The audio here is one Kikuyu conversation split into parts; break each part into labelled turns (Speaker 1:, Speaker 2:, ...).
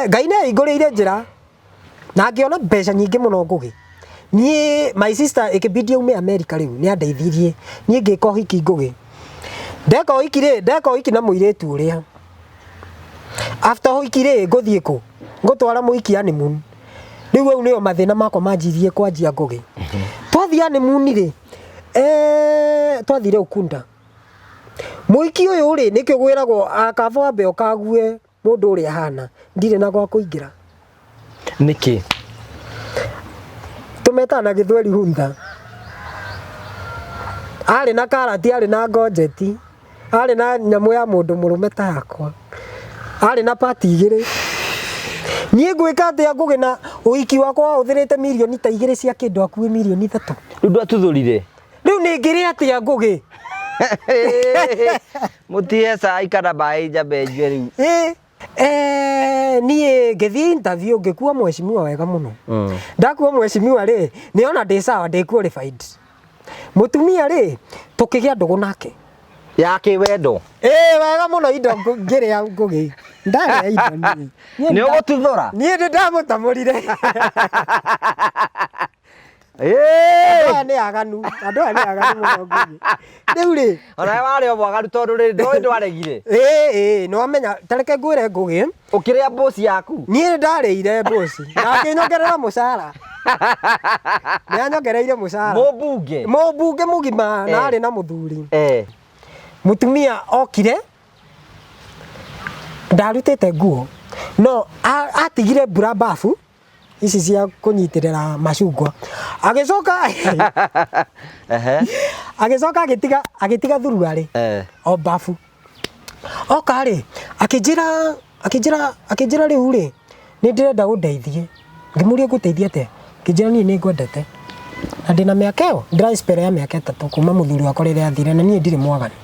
Speaker 1: Ngai nĩ ahingũrĩire njĩra na ngĩona mbeca nyingĩ mũno Ngũgĩ. Niĩ my sister ĩkĩbidi aume America rĩu nĩ andeithirie. Niĩ ngĩka ũhiki Ngũgĩ. Ndeka ũhiki rĩ, ndeka ũhiki na mũirĩtu ũrĩa. After ũhiki rĩ, ngũthiĩ kũ? Ngũtwara mũhiki honeymoon. Rĩu hau nĩho mathĩna makwa manjirie kwanjia Ngũgĩ. Twathiĩ honeymoon rĩ, twathire Ukunda. Mũhiki ũyũ rĩ, nĩkĩo gwĩragwo akaba wambe ũkague mũndũ ũrĩa ahana. Ndirĩ na gwa kũingĩra.
Speaker 2: Nĩkĩ?
Speaker 1: Tũmetaga na gĩthweri huntha. Arĩ na karati, arĩ na ngonjeti, arĩ na nyamũ ya mũndũ mũrũme ta yakwa. Arĩ na pati igĩrĩ. Niĩ ngwĩka atĩa Ngũgĩ na ũhiki wakwa wahũthĩrĩte mirioni ta igĩrĩ cia kĩndũ hakuhĩ mirioni 3.
Speaker 2: Rĩu ndwatuthũrire?
Speaker 1: Rĩu nĩ ngĩrĩ atĩa Ngũgĩ?
Speaker 2: Mũtihe cai kana maĩ njambe nyue rĩu.
Speaker 1: Ĩ, niĩ ngĩthiĩ interview ngĩkua mheshimiwa wega mũno. Ndakua mheshimiwa rĩ, nĩona ndĩ sawa ndĩ qualified. Mũtumia rĩ, tũkĩgĩa ndũgũ nake.
Speaker 2: Ya kĩwendo.
Speaker 1: Ĩ wega mũno indo ngĩrĩa Ngũgĩ. Ndarĩa indo niĩ.
Speaker 2: Niĩ Nĩ ũgũtuthũra?
Speaker 1: Niĩ nĩ ndamũtamũrire. Andũ aya nĩ aganu. Andũ aya nĩ aganu mũno Ngũgĩ. Rĩu rĩ,
Speaker 2: Onawe warĩ o mwaganu tondũ rĩrĩ ndũĩ ndwaregire.
Speaker 1: Ĩ ĩ nĩ wamenya ta reke ngwĩre Ngũgĩ.
Speaker 2: Ũkĩrĩa mboci yaku?
Speaker 1: Niĩ nĩ ndarĩire mboci na akĩnyongerera mũcara. Nĩ anyongereire mũcara.
Speaker 2: Mũmbunge?
Speaker 1: Mũmbunge mũgima na arĩ na mũthuri. Mũtumia okire ndarutĩte nguo no atigire mbura bafu ici cia kũnyitĩrĩra macungwa agĩcoka agĩcoka agĩtiga agĩtiga thuruarĩ o bafu oka rĩ akĩnjĩra akĩnjĩra akĩnjĩra rĩu rĩ nĩ ndĩrenda ũndeithie. Ngĩmũria ngũteithie atĩa? Akĩnjĩra niĩ nĩ ngwendete na ndĩna mĩaka ĩyo dry spell ya mĩaka 3 kuma mũthuri wakwa rĩrĩa athire na niĩ ndirĩ mwaganu.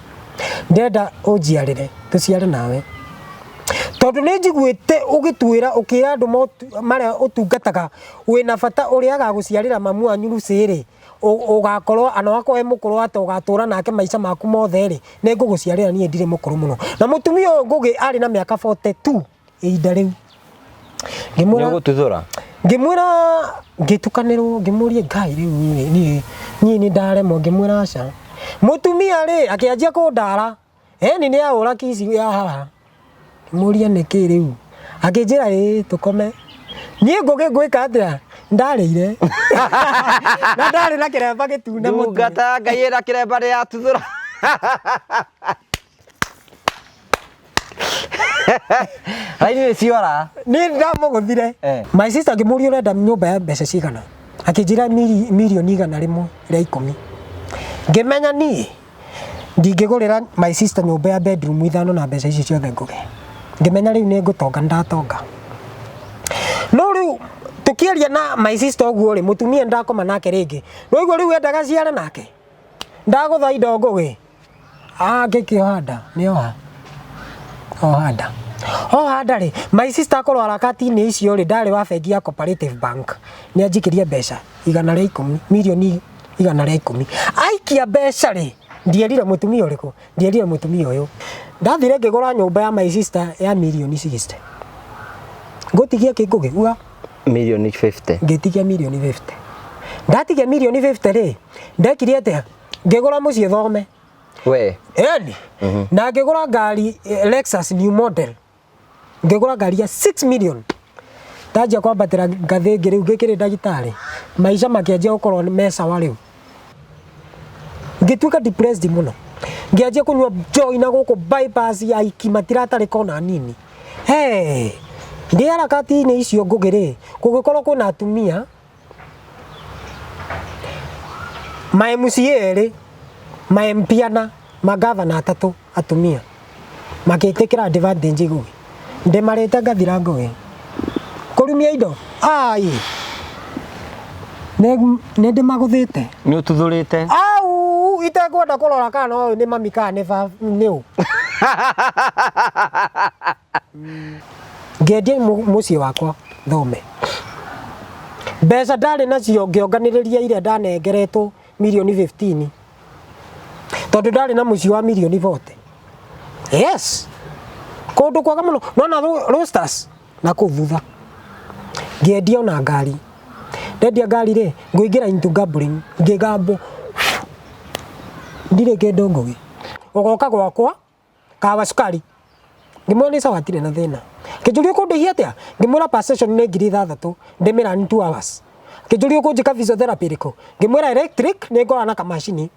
Speaker 1: Ndĩrenda ũnjiarĩre tũciare nawe tondũ nĩ njiguĩte ũgĩtwĩra ũkĩra andũ marĩa ũtungataga wĩna bata ũrĩa agagũciarĩra mamu wanyu Lucy rĩ ũgakorwo ana wakwa wĩ mũkũrũ atĩa ũgatũra nake maica maku mothe rĩ nĩ ngũgũciarĩra niĩ ndirĩ mũkũrũ mũno. Na mũtumia ũyũ Ngũgĩ arĩ na mĩaka 42 ihinda rĩu.
Speaker 2: Ngĩmwĩra Nĩũgũtuthũra?
Speaker 1: Ngĩmwĩra ngĩtukanĩrwo ngĩmũria Ngai rĩu niĩ niĩ nĩ ndaremwo ngĩmwĩra aca. Mũtumia rĩ akĩanjia kũndara eni nĩ ahũra kici ya haha. Ngĩmũria nĩkĩ rĩu? Akĩnjĩra ĩĩ tũkome. Niĩ Ngũgĩ ngwĩka atĩa? Ndarĩire. Na ndarĩ na kĩremba gĩtune mũtwe.
Speaker 2: Ndungata ya Ngai ĩna kĩremba nĩ yatuthũra. Raini nĩ ciora.
Speaker 1: Niĩ ndamũgũthire. My sister ngĩmũria ũrenda nyũmba ya mbeca cigana? Akĩnjĩra mirioni 110. Ngĩmenya niĩ ndingĩgũrĩra my sister nyũmba ya bedroom ithano na mbeca icio ciothe Ngũgĩ. Ngĩmenya rĩu nĩ ngũtonga nĩ ndatonga. No rĩu tũkĩaria na my sister ũguo rĩ, mũtumia ndakoma nake rĩngĩ. Nĩwaigua rĩu endaga ciare nake? Ndagũtha indo Ngũgĩ. Ah, ngĩkĩoha nda, nĩ oha. Oha nda. Oha nda rĩ, my sister akorwo harakati-inĩ icio rĩ, ndarĩ wa bengi ya Cooperative Bank. Nĩ anjikĩrie mbeca 110, mirioni 110. Aikia mbeca rĩ, ndierire mũtumia ũrĩkũ, ndierire mũtumia ũyũ. Ndathire ngĩgũra nyũmba ya my sister ya mirioni 60. Ngũtigia kĩ Ngũgĩ? Uga.
Speaker 2: Mirioni 50.
Speaker 1: Ngĩtigia mirioni 50. Ndatigia mirioni 50 rĩ, ndekire atĩa? Ngĩgũra mũciĩ thome.
Speaker 2: We.
Speaker 1: Eni. Na ngĩgũra ngari Lexus new model. Ngĩgũra ngari ya 6 million. Ndanjia kwambatĩra ngathĩ ĩngĩ rĩu ngĩkĩrĩ ndagĩtarĩ. Maica makĩanjia gũkorwo me sawa rĩu. Ngĩtuĩka depressed mũno. Ngĩanjia kũnyua njohi na gũkũ bypass ya iki matiratarĩka ona nini. Hey, ndĩ harakati-inĩ icio Ngũgĩ rĩ, kũngĩkorwo kwĩna atumia ma MCA erĩ, ma MP ana, ma gavana 3 atumia makĩtĩkĩra advantage Ngũgĩ. Ndĩmarĩte ngathira Ngũgĩ. Kũrumia indo? Ai! Nĩ ndĩmagũthĩte.
Speaker 2: Nĩ ũtuthũrĩte?
Speaker 1: Au! Itekwenda kũrora kana ũyũ nĩ mami kana nĩ baba nĩ ũ. Ngĩendia mũciĩ wakwa thome. Mbeca ndarĩ nacio ngĩonganĩrĩria iria ndanengeretwo mirioni 15. Tondũ ndarĩ na mũciĩ wa mirioni 40. Yes. Kũndũ kwega mũno. Nona Roasters. Na kũu thutha ngĩendia ona ngari. Ndendia ngari rĩ, ngũingĩra into gambling, ngĩgamble ndirĩ kĩndũ Ngũgĩ. Ũgoka gwakwa kawa cukari. Ngĩmwĩra nĩ sawa hatirĩ na thĩna. Akĩnjũria ũkũndĩhia atĩa? Ngĩmwĩra per session nĩ 6000 ndĩmĩrani 2 hours. Akĩnjũria ũkũnjĩka physiotherapy ĩrĩkũ? Ngĩmwĩra electric nĩ ngoragwo na kamacini.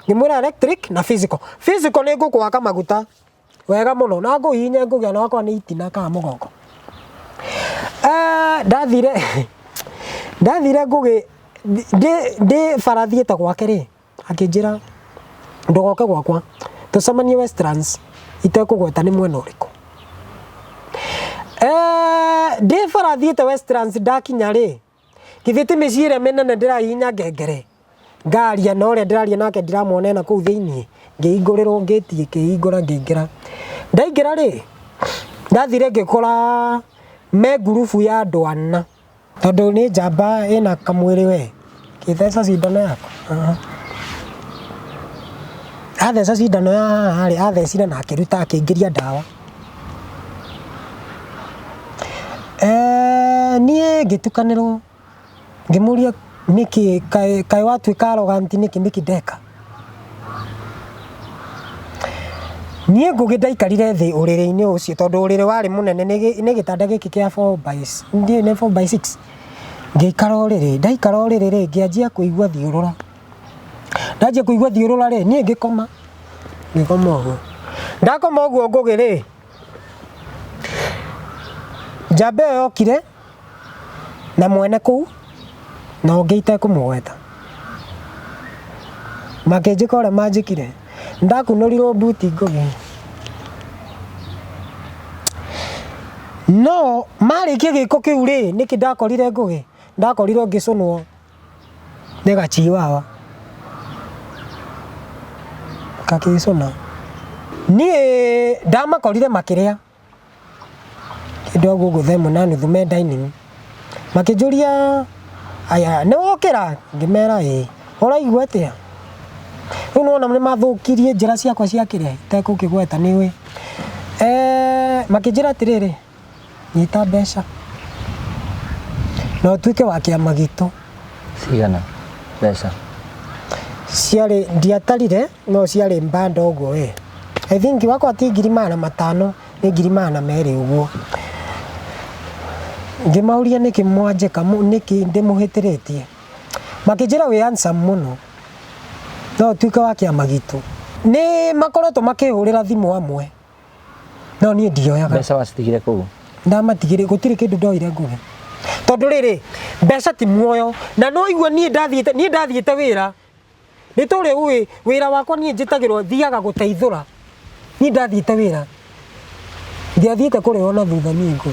Speaker 1: Ngĩmwĩra electric na physical. Physical nĩ ngũkũhaka maguta wega mũno na ngũhihinye ngũgĩa na wakwa nĩ itina kana mũgongo. Eh, ndathire ndathire Ngũgĩ ndĩ ndĩ bara thiĩte gwake rĩ, akĩnjĩra ndũgoke gwakwa tũcemanie Westlands itekũgweta nĩ mwena ũrĩkũ. Eh, ndĩ bara thiĩte Westlands ndakinya rĩ, githĩ ti mĩciĩ ĩrĩa mĩnene ndĩrahihinya ngengere ngaria na ũrĩa ndĩraria nake ndĩramuona ena kũu thĩiniĩ, ngĩhingũrĩrwo ngĩti ĩkĩhingũra ngĩingĩra. Ndaingĩra rĩ, ndathire ngĩkora me ngurubu ya andũ ana, tondũ nĩ njamba ĩna kamwĩrĩ we, ngĩtheca cindano yakwa. Atheca cindano ya haha rĩ, athecire na akĩruta akĩingĩria ndawa. Niĩ ngĩtukanĩrwo ngĩmũria nĩkĩ kaĩ kaĩ watuĩka arrogant nĩkĩ nĩkĩ ndeka. Niĩ Ngũgĩ ndaikarire thĩ ũrĩrĩ-inĩ ũcio tondũ ũrĩrĩ warĩ mũnene nĩ gĩtanda gĩkĩ kĩa 4 by ndiũĩ nĩ 4 by 6. Ngĩikara ũrĩrĩ, ndaikara ũrĩrĩ rĩ, ngĩanjia kũigua thiũrũra. Ndanjia kũigua thiũrũra rĩ, niĩ ngĩkoma, ngĩkoma ũguo. Ndakoma ũguo Ngũgĩ rĩ, njamba ĩyo yokire na mwene kũu na ũngĩ itekũmũgweta. Makĩnjĩka ũrĩa manjĩkire, ndakunũrirwo mbuti Ngũgĩ. No marĩkia gĩko kĩu rĩ, nĩkĩ ndakorire Ngũgĩ? Ndakorirwo ngĩcũnwo nĩ gachiwawa. Gakĩcũna. Niĩ ndamakorire makĩrĩa kĩndũ gũkũ thaa ĩmwe na nuthu me dining. Makĩnjũria aya nĩ wokĩra? Ngĩmera ĩĩ. Ũraigua atĩa? Rĩu nĩwona nĩ mathũkirie njĩra ciakwa cia kĩrĩa itekũkĩgweta nĩ ũĩ. Makĩnjĩra atĩrĩrĩ, nyita mbeca na ũtuĩke wa kĩama gitũ.
Speaker 2: Cigana mbeca?
Speaker 1: Ciarĩ, ndiatarire no ciarĩ mbanda ũguo we. I think wakwa ti 500,000 nĩ 200,000 ũguo. Ngĩmaũria nĩkĩ mwanjĩka, nĩkĩ ndĩmũhĩtĩrĩtie. Makĩnjĩra wĩ handsome mũno no ũtuĩke wa kĩama gitũ. Nĩ makoretwo makĩhũrĩra thimũ amwe no niĩ ndioyaga.
Speaker 2: Mbeca wacitigire kũu?
Speaker 1: Ndamatigire, gũtirĩ kĩndũ ndoire Ngũgĩ. Tondũ rĩrĩ, mbeca ti muoyo na no igua niĩ ndathiĩte niĩ ndathiĩte wĩra nĩ tũrĩ ũĩ wĩra wakwa niĩ njĩtagĩrwo thiaga gũteithũra. Niĩ ndathiĩte wĩra ndiathiĩte kũrĩhwo na thutha niĩ Ngũgĩ.